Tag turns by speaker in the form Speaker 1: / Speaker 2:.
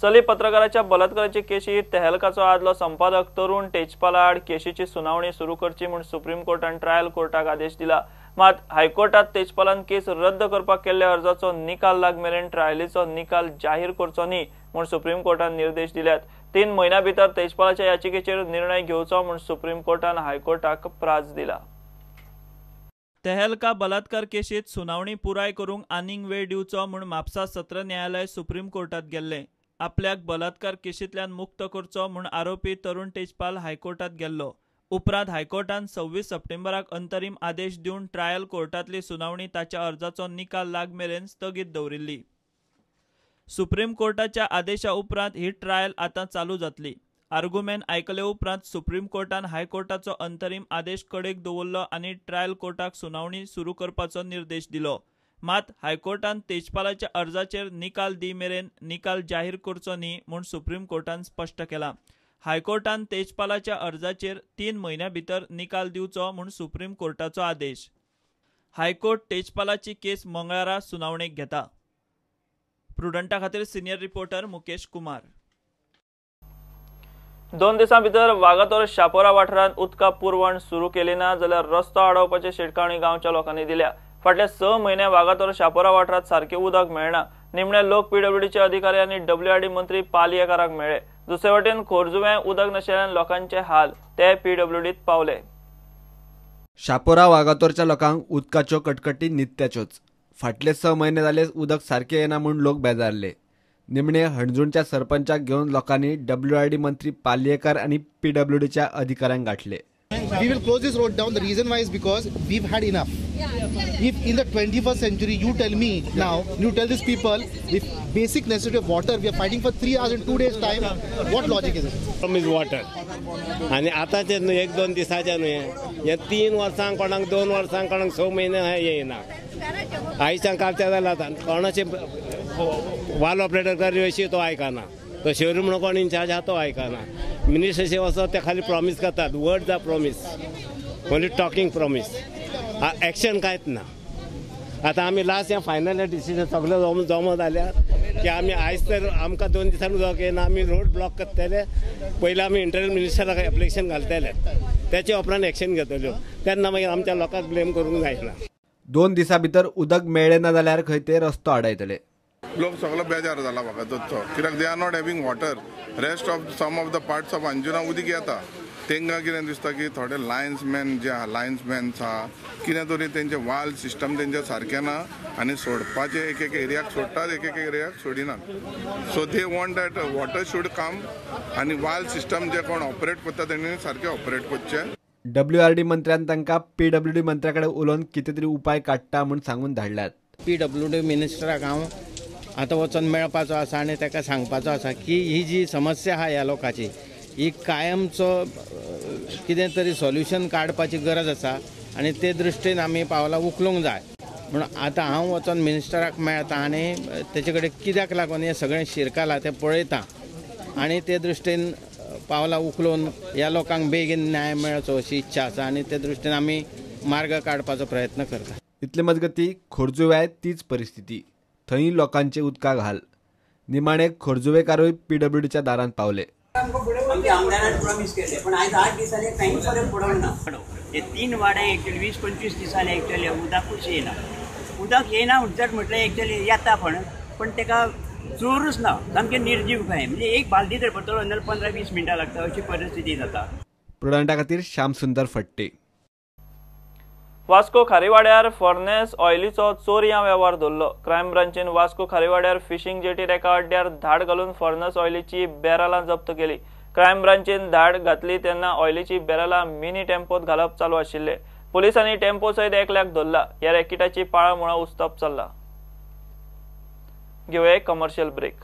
Speaker 1: चली पत्रकाराच्या बलात्काराची केशी तेहलकाचो आदलो संपादक तरुण तेजपाला आड केशीची सुनावणी सुरू करची म्हूण सुप्रीम कोर्टान ट्रायल कोर्टाक आदेश दिला। मात हायकोर्टात तेजपालान केस रद्द करपाक केल्ल्या अर्जाचो निकाल लाग मेरेन ट्रायलीचो निकाल जाहीर करचो न्ही म्हूण सुप्रीम कोर्टान निर्देश दिल्यात। 3 म्हयन्या भितर तेजपालाच्या याचिकेचेर निर्णय घेवचो म्हूण सुप्रीम कोर्टान हायकोर्टाक प्राज दिला। तेहलका बलात्कार केशीत सुनावणी पुराय करूंक आनीक वेळ दिवचो म्हूण म्हापसा सत्र न्यायालय सुप्रीम कोर्टात गेल्लें। आपल्याक बलात्कार केशींतल्यान मुक्त करचो म्हूण आरोपी तरुण तेजपाल हायकोर्टात गेल्लो। उपरांत हायकोर्टान 26 सप्टेंबराक अंतरीम आदेश दिवन ट्रायल कोर्टांतली सुनावणी ताच्या अर्जाचो निकाल लाग मेरेन स्थगीत दवरिल्ली। सुप्रीम कोर्टाच्या आदेशा उपरांत ही ट्रायल आतां चालू जातली। आर्गुमेंट आयकले उपरांत सुप्रीम कोर्टान हायकोर्टाचो अंतरीम आदेश कडेक दवरलो आनी ट्रायल कोर्टाक सुनावणी सुरू करपाचो निर्देश दिलो। मात हायकोर्टान तेजपालाच्या अर्जाचेर निकाल दी मेरेन निकाल जाहीर करचो न्ही म्हूण सुप्रीम कोर्टान स्पश्ट केलां। हायकोर्टान तेजपालाच्या अर्जाचेर 3 म्हयन्या भितर निकाल दिवचो म्हूण सुप्रीम कोर्टाचो आदेश। हायकोर्ट तेजपालाची केस मंगळारा सुनावणेक घेता। प्रुडंटा खातीर सिनियर रिपोर्टर मुकेश कुमार। 2 दिसां भितर वागातोर शापोरा वाठारांत उदका पुरवण सुरू केली ना जाल्यार रस्तो आडोवपाची शिटकावणी गांवच्या लोकांनी दिल्या। फाटले 6 म्हयने वागातोर शापोरा वाठारांत सारकें उदक मेळना। निमणे लोक पीडब्ल्यूडीचे अधिकारी आनी डब्ल्यूआरडी मंत्री पालयेकाराक मेळ्ळे। दुसरे वटेन खोर्जुव्यां उदक नाशिल्ल्यान लोकांचे हाल, ते पीडब्ल्यूडीत पावले।
Speaker 2: शापोरा वागातोरच्या लोकांक उदकाच्यो कटकटी नित्याच्योच। फाटले 6 म्हयने जाले उदक सारकें येना म्हूण लोक बेजारले। निमणे हणजूणच्या सरपंचाक घेवन लोकांनी डब्ल्यूआरडी मंत्री पालयेकार आनी पीडब्ल्यूडीच्या अधिकाऱ्यांक गाठले।
Speaker 3: We will close this road down. The reason why is because we've had enough. If in the 21st century you tell me now, you tell these people if basic necessity of water, we are fighting for 3 hours in 2 days time, what logic is it?
Speaker 4: Problem is water. आनी आतांचे न्हय 1-2 दिसाचे न्हय, हे 3 वर्सां कोणाक 2 वर्सां कोणाक 6 म्हयने येयना। आयच्यान कालच्या जाल्यार आतां कोणाचे वाल ऑपरेटर अशी तो आयकना, तो शोरूम म्हणून कोण इन्चार्ज आहा तो आयकना। मिनिस्टर वचत ते खाली प्रॉमीस करतात, words are promise, only talking promise, action कांयच ना। आतां आमी लास्ट हें फायनल डिसिजन सगळें जमो जाल्यार की आमी आयज तर आमकां 2 दिसांनी उदक येना, आमी रोड ब्लॉक करतले। पयलीं आमी इंटरनल मिनिस्टराक एप्लिकेशन घालतले, तेचे उपरांत एक्शन घेतल्यो, तेन्ना मागीर आमच्या लोकांक ब्लेम करूंक जायना।
Speaker 2: 2 दिसां भितर उदक मेळ्ळें ना जाल्यार खंय ते रस्तो आडायतले।
Speaker 5: लोक सगळो बेजार जाला वागातोरचो, कित्याक they are not having water. Rest of some of the parts of Anjuna उदीक येता, तांकां कितें दिसता की थोडे लायन्समॅन जे आहा, लायन्समॅन्स आहा कितें तरी तेंचे वाल सिस्टम तेंचे सारकें ना आनी सोडपाचे एक एक एरियाक सोडटात, एक एक एरियाक सोडिनात। So they want that water should come आनी वाल सिस्टम जे कोण ऑपरेट करता तेणी सारकें ऑपरेट करचें।
Speaker 2: डब्ल्यूआरडी मंत्र्यान तांकां पीडब्ल्यूडी मंत्र्या कडेन उलोवन कितें तरी उपाय काडटा म्हूण सांगून धाडल्यात।
Speaker 6: पीडब्ल्यूडी मिनिस्टराक हांव आतां वचून मेळपाचो आसा आनी ताका सांगपाचो आसा की ही जी समस्या आहा ह्या लोकांची ही कायमचो कितें तरी सोल्युशन काडपाची गरज आसा आनी ते दृश्टीन आमी पावलां उखलूंक जाय। म्हणून आतां हांव वचून मिनिस्टराक मेळटा आनी तेचे कडेन कित्याक लागून हें सगळें शिरकालां तें पळयता आनी ते दृश्टीन पावलां उखलून ह्या लोकांक बेगीन न्याय मेळचो अशी इच्छा आसा आनी ते दृश्टीन आमी मार्ग काडपाचो प्रयत्न करता।
Speaker 2: इतले मजगती खोर्जुव्याय तीच परिस्थिती, थंय लोकांचे उदकाक हाल। निमाणे खोर्जुवेकारूय पीडब्ल्यूडीच्या दारांत पावले।
Speaker 7: आमच्या आमदारान प्रॉमीस केले पण आयज 8 दिसांनी कांयच फरक पडोंक ना। हे 3 वाडे एक्चुअली 20-25 दिसांनी एक्चुअली उदकूच येयना, उदक येयना म्हणटात म्हटल्यार एक्चुअली येता पण ताका जोरूच ना, सामकें निर्जीव काय म्हणजे एक बालदी जर भरतलो जाल्यार 15-20 मिनटां लागता अशी परिस्थिती जाता।
Speaker 2: प्रुडंटा खातीर श्याम सुंदर फट्टे।
Speaker 1: वास्को खारीवाड्यार फर्नेस ऑयलीचो चोरयां वेव्हार धरलो। क्रायम ब्रांचीन वास्को खारीवाड्यार फिशिंग जेटीर एका अड्ड्यार धाड घालून फर्नेस ऑयलीची बॅरलां जप्त केली। क्रायम ब्रांचीन धाड घातली तेन्ना ऑयलीची बॅरलां मिनी टेम्पोत घालप चालू आशिल्ले। पुलिसांनी टेम्पो सयत एकल्याक धरला। ह्या रॅकेटाची पाळां मुळां उस्तप चल्ला। घेवया एक कमर्शियल ब्रेक।